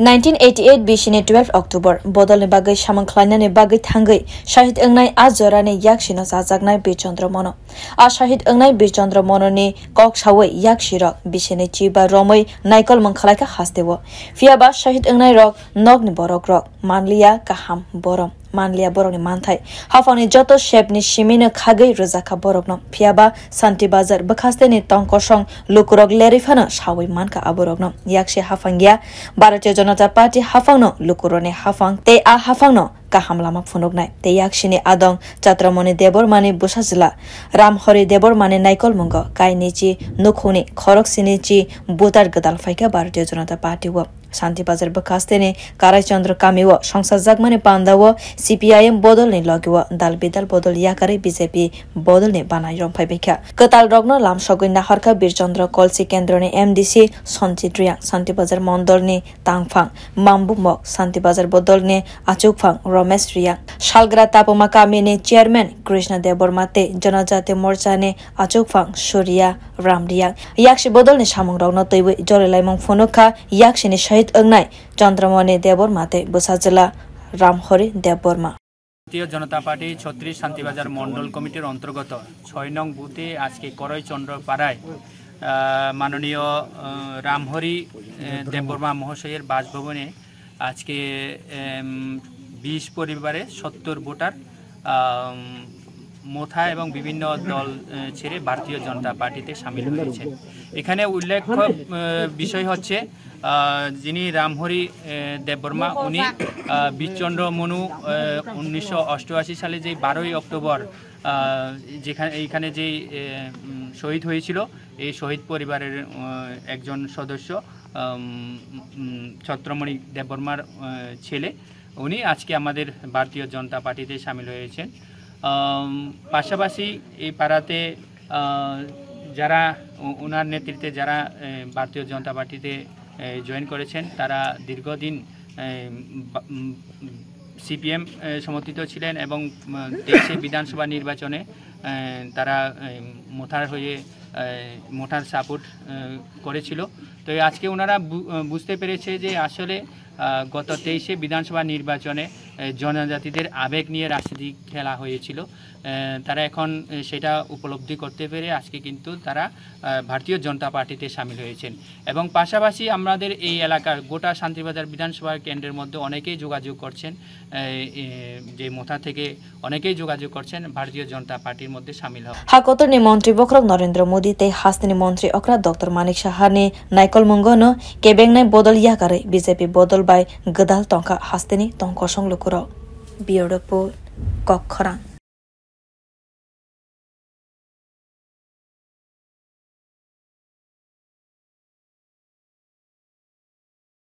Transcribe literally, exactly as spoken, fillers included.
Nineteen eighty eight bisini twelve October bodolni bagwi samung khlainani bagwi thangwi shahid wngnai a jorani yaksino chajaknai Bir Chandra Mono. A shahid wngnai Bir Chandra Mononi kok sawi yaksirok bisini chiba romwi naikolmung khlaikha hasteo. Phiyaba shahid wngnairok nokni borokrok manliya kaham borom, manliya borokni manthai. Haphangni joto sepni simino khagwi rwjakha borokno. Phiyaba Santi Bazar bwkhasteni tongkosong lukurok lerwi phano sawi mankha aborokno. Yaksi haphangya Bharatiya Janata Party haphangno lukurokni haphang tei a haphangno kaham lama phunuknai. Tei yaksini adong Chandramoni Debbarmani bwsajwla Ramhori Debbarmani naikolmungo kainichi nukhungni khoroksinichi butar gwdal phaikha Bharatiya Janata Party o. Santi Bazar bwkhasteni Karai Chandra kamio songsajakmani pandao C P I M bodolni logio dal bidal bodol yakarwi B J P bodolni banai romphaibaikha. Kwtal rokno lamsogwi naharkha Bir Chandra Kolsi Kendroni M D C Sanjit Reang, Santi Bazar mondolni tangphang Mambu Mok, Santi Bazar bodolni achukphang Romesh Reang, Salgra Tapuma kamini chairman Krishna Debbarma tei Janajati Morchani achukphang Surya Ram Reang. Yaksi bodolni samungrokno twiwi jorilaimung phunukha yaksini shahid wngnai Chandramoni Debbarma tei bwsajwla Ramhori Debbarma. ভারতীয় জনতা পার্টি ছত্রিশ শান্তিবাজার মণ্ডল কমিটির অন্তর্গত ছয় নং বুথে আজকে করইচন্দ্র পাড়ায়, আহ, মাননীয়, আহ, রামহরি, আহ, দেববর্মা মহাশয়ের বাসভবনে আজকে, এম, বিশ পরিবারে সত্তর ভোটার, আম, মোথা এবং বিভিন্ন দল, এ, ছেড়ে ভারতীয় জনতা পার্টিতে সামিল হয়েছেন। এখানে উল্লেখ্য, এ, বিষয় হচ্ছে, আহ, যিনি রামহরি, এ, দেববর্মা, উনি, আহ, বীরচন্দ্র মনু, এ, উনিশশো অষ্টআশি সালে যে বারোই অক্টোবর, আহ, যেখানে, এইখানে যেই, এ, উম, শহীদ হয়েছিল, এই শহীদ পরিবারের, আহ, একজন সদস্য, আম, উম, ছত্রমণি দেববর্মার, আহ, ছেলে। উনি আজকে আমাদের ভারতীয় জনতা পার্টিতে সামিল হয়েছেন। আম, পাশাপাশি এই পাড়াতে, আহ, যারা ও-, ওনার নেতৃত্বে যারা, এ, ভারতীয় জনতা পার্টিতে, এ, জয়েন করেছেন, তারা দীর্ঘদিন, এ, বা-, উম, সিপিএম, এ, সমর্থিত ছিলেন এবং, উম, তেইশে বিধানসভা নির্বাচনে, এ, তারা, এ, মোথার হয়ে, এ, মোথার সাপোর্ট, এ, করেছিল। তো এই আজকে ওনারা বু-, এ, বুঝতে পেরেছে যে আসলে, আহ, গত তেইশে বিধানসভা নির্বাচনে, এ, জনজাতিদের আবেগ নিয়ে রাজনীতি খেলা হয়েছিল। এ, তারা এখন, এ, সেটা উপলব্ধি করতে পেরে আজকে কিন্তু তারা, আহ, ভারতীয় জনতা পার্টিতে সামিল হয়েছেন। এবং পাশাপাশি আমাদের এই এলাকার গোটা শান্তিবাজার বিধানসভা কেন্দ্রের মধ্যে অনেকেই যোগাযোগ করছেন, এ, এ, যে মোথা থেকে অনেকেই যোগাযোগ করছেন ভারতীয় জনতা পার্টির মধ্যে সামিল হওয়া। Hakotorni montri bokhorok Narendra Modi tei hasteni montri okra Doctor Manik Saha ni naikolmungo no kebengnai bodol yakarwi B J P bodol bai gwdal tongkha hasteni tongkosong lukurok. Bureau Report, Kokkhorang.